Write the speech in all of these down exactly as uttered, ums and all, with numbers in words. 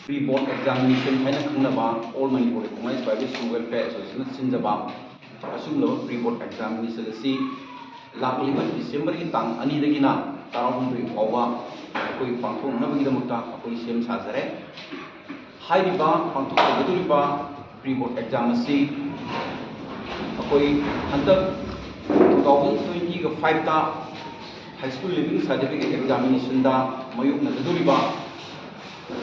Pre board examination ꯍꯥꯏꯅ ꯈꯪꯅꯕ All Manipur Recognised Private School Welfare Association ꯅ ꯁꯤꯟꯖꯕ ꯑꯁꯤꯒꯨꯝꯂꯕ pre board examination ꯑꯁꯤ ꯂꯥꯛꯂꯤꯕ ꯗꯤꯁꯦꯝꯕꯔꯒꯤ ꯇꯥꯡ ꯑꯅꯤꯗꯒꯤꯅ ꯇꯔꯥꯍꯨꯝꯗꯣꯏ ꯐꯥꯎꯕ ꯑꯩꯈꯣꯏ ꯄꯥꯡꯊꯣꯛꯅꯅꯕꯒꯤꯗꯃꯛꯇ ꯑꯩꯈꯣꯏ ꯁꯦꯝ ꯁꯥꯖꯔꯦ꯫ ꯍꯥꯏꯔꯤꯕ ꯄꯥꯡꯊꯣꯛꯆꯒꯗꯧꯔꯤꯕ pre board exam ꯑꯁꯤ ꯑꯩꯈꯣꯏ ꯍꯟꯗꯛ two thousand twenty five ꯇ high school leaving certificate examination ꯗ ꯃꯥꯌꯣꯛꯅꯒꯗꯧꯔꯤꯕ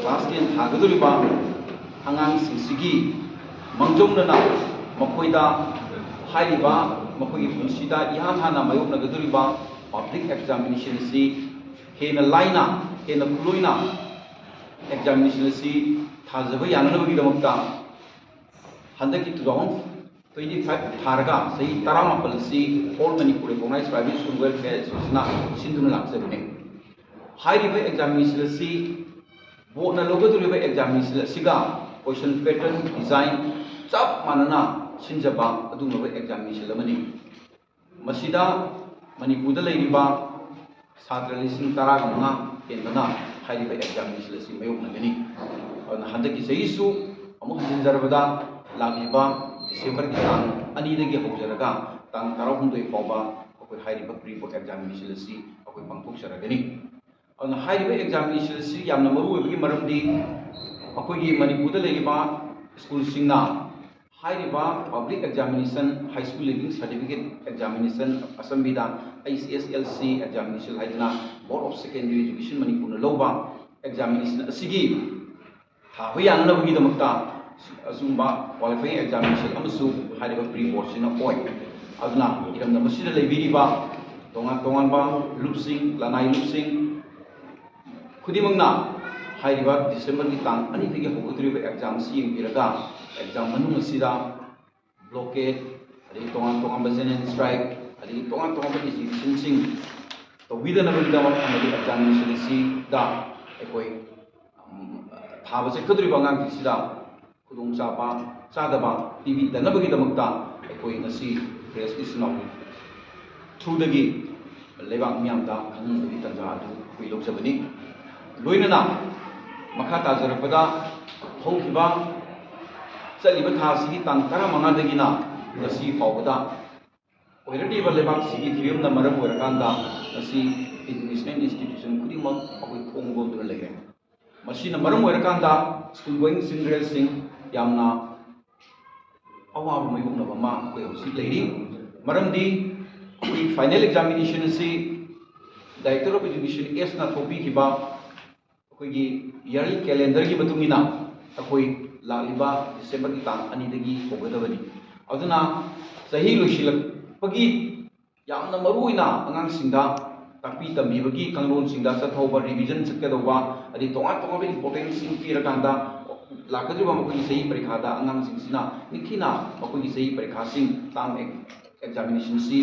class ten ꯊꯥꯒꯗꯧꯔꯤꯕ ꯑꯉꯥꯡꯁꯤꯡꯁꯤꯒꯤ ꯃꯥꯡꯖꯧꯅꯅ ꯃꯈꯣꯏꯗ ꯍꯥꯏꯔꯤꯕ ꯃꯈꯣꯏꯒꯤ ꯄꯨꯟꯁꯤꯗ ꯏꯍꯥꯟ ꯍꯥꯟꯅ ꯃꯥꯌꯣꯛꯅꯒꯗꯧꯔꯤꯕ public examination ꯑꯁꯤ ꯍꯦꯟꯅ ꯂꯥꯏꯅ, ꯍꯦꯟꯅ ꯈꯨꯂꯣꯏꯅ examination ꯑꯁꯤ ꯊꯥꯖꯕ ꯌꯥꯅꯅꯕꯒꯤꯗꯃꯛꯇ ꯍꯟꯗꯛꯀꯤ two thousand twenty five ꯊꯥꯔꯒ ꯆꯍꯤ ꯇꯔꯥꯃꯥꯄꯜ ꯑꯁꯤ All Manipur Recognised Private School Welfare Association ꯅ ꯁꯤꯟꯗꯨꯅ ꯂꯥꯛꯆꯕꯅꯤ꯫ ꯍꯥꯏꯔꯤꯕ examination ꯑꯁꯤ board ꯅ ꯂꯧꯒꯗꯧꯔꯤꯕ examination ꯑꯁꯤꯒ question pattern design ꯆꯞ ꯃꯥꯟꯅꯅ ꯁꯤꯟꯖꯕ ꯑꯗꯨꯒꯨꯝꯂꯕ examination ꯑꯃꯅꯤ꯫ ꯃꯁꯤꯗ ꯃꯅꯤꯄꯨꯔꯗ ꯂꯩꯔꯤꯕ ꯁꯥꯇ꯭ꯔ ꯂꯤꯁꯤꯡ ꯇꯔꯥꯒ ꯃꯉꯥ ꯍꯦꯟꯕꯅ ꯍꯥꯏꯔꯤꯕ examination ꯑꯁꯤ ꯃꯥꯌꯣꯛꯅꯒꯅꯤ꯫ ꯑꯗꯨꯅ ꯍꯟꯗꯛꯀꯤ ꯆꯍꯤꯁꯨ ꯑꯃꯨꯛ ꯍꯟꯖꯤꯟꯖꯔꯕꯗ ꯂꯥꯛꯂꯤꯕ ꯗꯤꯁꯦꯝꯕꯔꯒꯤ ꯇꯥꯡ ꯑꯅꯤꯗꯒꯤ ꯍꯧꯖꯔꯒ ꯇꯥꯡ ꯇꯔꯥꯍꯨꯝꯗꯣꯏ ꯐꯥꯎꯕ ꯑꯩꯈꯣꯏ ꯍꯥꯏꯔꯤꯕ pre board examination ꯑꯁꯤ ꯑꯩꯈꯣꯏ ꯄꯥꯡꯊꯣꯛꯆꯔꯒꯅꯤ꯫ ꯑꯗꯨꯅ ꯍꯥꯏꯔꯤꯕ examination ꯑꯁꯤ ꯌꯥꯝꯅ ꯃꯔꯨ ꯑꯣꯏꯕꯒꯤ ꯃꯔꯝꯗꯤ ꯑꯩꯈꯣꯏꯒꯤ ꯃꯅꯤꯄꯨꯔꯗ ꯂꯩꯔꯤꯕ ꯁ꯭ꯀꯨꯜꯁꯤꯡꯅ ꯍꯥꯏꯔꯤꯕ public examination, high school leaving certificate examination, ꯑꯁꯝꯕꯤꯗ H S S L C examination ꯍꯥꯏꯗꯅ Board of Secondary Education ꯃꯅꯤꯄꯨꯔꯅ ꯂꯧꯕ examination ꯑꯁꯤꯒꯤ ꯊꯥꯕ ꯌꯥꯅꯅꯕꯒꯤꯗꯃꯛꯇ ꯑꯁꯤꯒꯨꯝꯕ qualifying examination ꯑꯃꯁꯨ ꯍꯥꯏꯔꯤꯕ pre board ꯁꯤꯅ ꯑꯣꯏ꯫ ꯑꯗꯨꯅ ꯏꯔꯝꯗꯝ ꯑꯁꯤꯗ ꯂꯩꯕꯤꯔꯤꯕ ꯇꯣꯉꯥꯟ ꯇꯣꯉꯥꯟꯕ ꯂꯨꯞꯁꯤꯡ, ꯂꯅꯥꯏ ꯂꯨꯞꯁꯤꯡ ꯈꯨꯗꯤꯡꯃꯛꯅ ꯍꯥꯏꯔꯤꯕ ꯗꯤꯁꯦꯝꯕꯔꯒꯤ ꯇꯥꯡ ꯑꯅꯤꯗꯒꯤ ꯍꯧꯒꯗꯧꯔꯤꯕ exam ꯑꯁꯤ ꯌꯦꯡꯕꯤꯔꯒ exam ꯃꯅꯨꯡ ꯑꯁꯤꯗ blockade, ꯑꯗꯒꯤ ꯇꯣꯉꯥꯟ ꯇꯣꯉꯥꯟꯕ general strike, ꯑꯗꯒꯤ ꯇꯣꯉꯥꯟ ꯇꯣꯉꯥꯟꯕ initiationꯁꯤꯡ ꯇꯧꯕꯤꯗꯅꯕꯒꯤꯗꯃꯛ ꯑꯃꯗꯤ examination ꯑꯁꯤꯗ ꯑꯩꯈꯣꯏ, ꯎꯝ, ꯊꯥꯕ ꯆꯠꯀꯗꯧꯔꯤꯕ ꯑꯉꯥꯡꯁꯤꯡꯁꯤꯗ ꯈꯨꯗꯣꯡꯆꯥꯕ ꯆꯥꯗꯕ ꯄꯤꯕꯤꯗꯅꯕꯒꯤꯗꯃꯛꯇ ꯑꯩꯈꯣꯏ ꯉꯁꯤ press ꯏꯆꯤꯟ ꯏꯅꯥꯎ through ꯗꯒꯤ ꯂꯩꯕꯥꯛ ꯃꯤꯌꯥꯝꯗ ꯈꯪꯍꯟꯕꯒꯤ ꯇꯥꯟꯖꯥ ꯑꯗꯨ ꯑꯩꯈꯣꯏ ꯂꯧꯖꯕꯅꯤ꯫ ꯂꯣꯏꯅꯅ ꯃꯈꯥ ꯇꯥꯖꯔꯛꯄꯗ, ꯍꯧꯈꯤꯕ ꯆꯠꯂꯤꯕ ꯊꯥ ꯑꯁꯤꯒꯤ ꯇꯥꯡ ꯇꯔꯥꯃꯉꯥꯗꯒꯤꯅ ꯉꯁꯤ ꯐꯥꯎꯕꯗ ꯑꯣꯏꯔꯛꯂꯤꯕ ꯂꯩꯕꯥꯛꯁꯤꯒꯤ ꯐꯤꯕꯝꯅ ꯃꯔꯝ ꯑꯣꯏꯔꯀꯥꯟꯗ ꯉꯁꯤ educational institution ꯈꯨꯗꯤꯡꯃꯛ ꯑꯩꯈꯣꯏ ꯊꯣꯡ ꯂꯣꯟꯗꯨꯅ ꯂꯩꯔꯦ꯫ ꯃꯁꯤꯅ ꯃꯔꯝ ꯑꯣꯏꯔꯀꯥꯟꯗ school going childrenꯁꯤꯡ ꯌꯥꯝꯅ ꯑꯋꯥꯕ ꯃꯥꯌꯣꯛꯅꯕ ꯑꯃ ꯑꯩꯈꯣꯏ ꯍꯧꯖꯤꯛ ꯂꯩꯔꯤ꯫ ꯃꯔꯝꯗꯤ ꯑꯩꯈꯣꯏ final examination ꯑꯁꯤ Director of Education Sꯅ ꯊꯣꯛꯄꯤꯈꯤꯕ ꯑꯩꯈꯣꯏꯒꯤ yearly calendarꯒꯤ ꯃꯇꯨꯡ ꯏꯟꯅ ꯑꯩꯈꯣꯏ ꯂꯥꯛꯂꯤꯕ Decemberꯒꯤ ꯇꯥꯡ ꯑꯅꯤꯗꯒꯤ ꯍꯧꯒꯗꯕꯅꯤ꯫ ꯑꯗꯨꯅ ꯆꯍꯤ ꯂꯣꯏꯁꯤꯜꯂꯛꯄꯒꯤ ꯌꯥꯝꯅ ꯃꯔꯨ ꯑꯣꯏꯅ ꯑꯉꯥꯡꯁꯤꯡꯗ ꯇꯥꯛꯄꯤ ꯇꯝꯕꯤꯕꯒꯤ ꯀꯥꯡꯂꯣꯟꯁꯤꯡꯗ ꯆꯠꯊꯍꯧꯕ, revision ꯆꯠꯀꯗꯧꯕ, ꯑꯗꯩ ꯇꯣꯉꯥꯟ ꯇꯣꯉꯥꯟꯕ importanceꯁꯤꯡ ꯄꯤꯔꯀꯥꯟꯗ ꯂꯥꯛꯀꯗꯧꯔꯤꯕ ꯃꯈꯣꯏꯒꯤ ꯆꯍꯤ ꯄꯔꯤꯈꯥꯗ ꯑꯉꯥꯡꯁꯤꯡꯁꯤꯅ ꯅꯤꯡꯊꯤꯅ ꯃꯈꯣꯏꯒꯤ ꯆꯍꯤ ꯄꯔꯤꯈꯥꯁꯤꯡ, term examinationꯁꯤ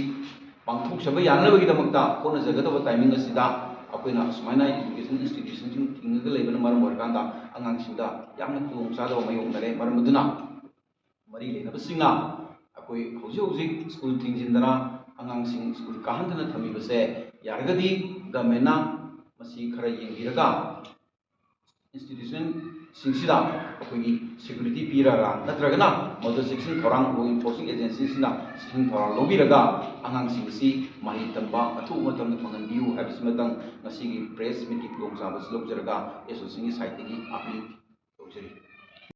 ꯄꯥꯡꯊꯣꯛꯆꯕ ꯌꯥꯅꯅꯕꯒꯤꯗꯃꯛꯇ ꯍꯣꯠꯅꯖꯒꯗꯕ timing ꯑꯁꯤꯗ ꯑꯩꯈꯣꯏꯅ ꯑꯁꯨꯃꯥꯏꯅ education institutionꯁꯤꯡ ꯊꯤꯡꯉꯒ ꯂꯩꯕꯅ ꯃꯔꯝ ꯑꯣꯏꯔꯀꯥꯟꯗ ꯑꯉꯥꯡꯁꯤꯡꯗ ꯌꯥꯝꯅ ꯈꯨꯗꯣꯡꯆꯥꯗꯕ ꯃꯥꯌꯣꯛꯅꯔꯦ꯫ ꯃꯔꯝ ꯑꯗꯨꯅ ꯃꯔꯤ ꯂꯩꯅꯕꯁꯤꯡꯅ ꯑꯩꯈꯣꯏ ꯍꯧꯖꯤꯛ ꯍꯧꯖꯤꯛ school ꯊꯤꯡꯖꯤꯟꯗꯅ ꯑꯉꯥꯡꯁꯤꯡ school ꯀꯥꯍꯟꯗꯅ ꯊꯝꯃꯤꯕꯁꯦ ꯌꯥꯔꯒꯗꯤ governmentꯅ ꯃꯁꯤ ꯈꯔ ꯌꯦꯡꯕꯤꯔꯒ institutionꯁꯤꯡꯁꯤꯗ ꯑꯩꯈꯣꯏꯒꯤ security ꯄꯤꯔꯒ ꯅꯠꯇ꯭ꯔꯒꯅ ꯃꯗꯨ ꯆꯦꯛꯁꯤꯟ ꯊꯧꯔꯥꯡ, law enforcing agencyꯁꯤꯡꯅ ꯆꯦꯛꯁꯤꯟ ꯊꯧꯔꯥꯡ ꯂꯧꯕꯤꯔꯒ ꯑꯉꯥꯡꯁꯤꯡ ꯑꯁꯤ ꯃꯍꯩ ꯇꯝꯕ ꯑꯊꯨꯕ ꯃꯇꯝꯗ ꯐꯪꯍꯟꯕꯤꯌꯨ ꯍꯥꯏꯕꯁꯤꯃꯇꯪ ꯉꯁꯤꯒꯤ press meetꯀꯤ ꯈꯨꯗꯣꯡꯆꯥꯕꯁꯤ ꯂꯧꯖꯔꯒ associationꯒꯤ sideꯇꯒꯤ appeal ꯇꯧꯖꯔꯤ꯫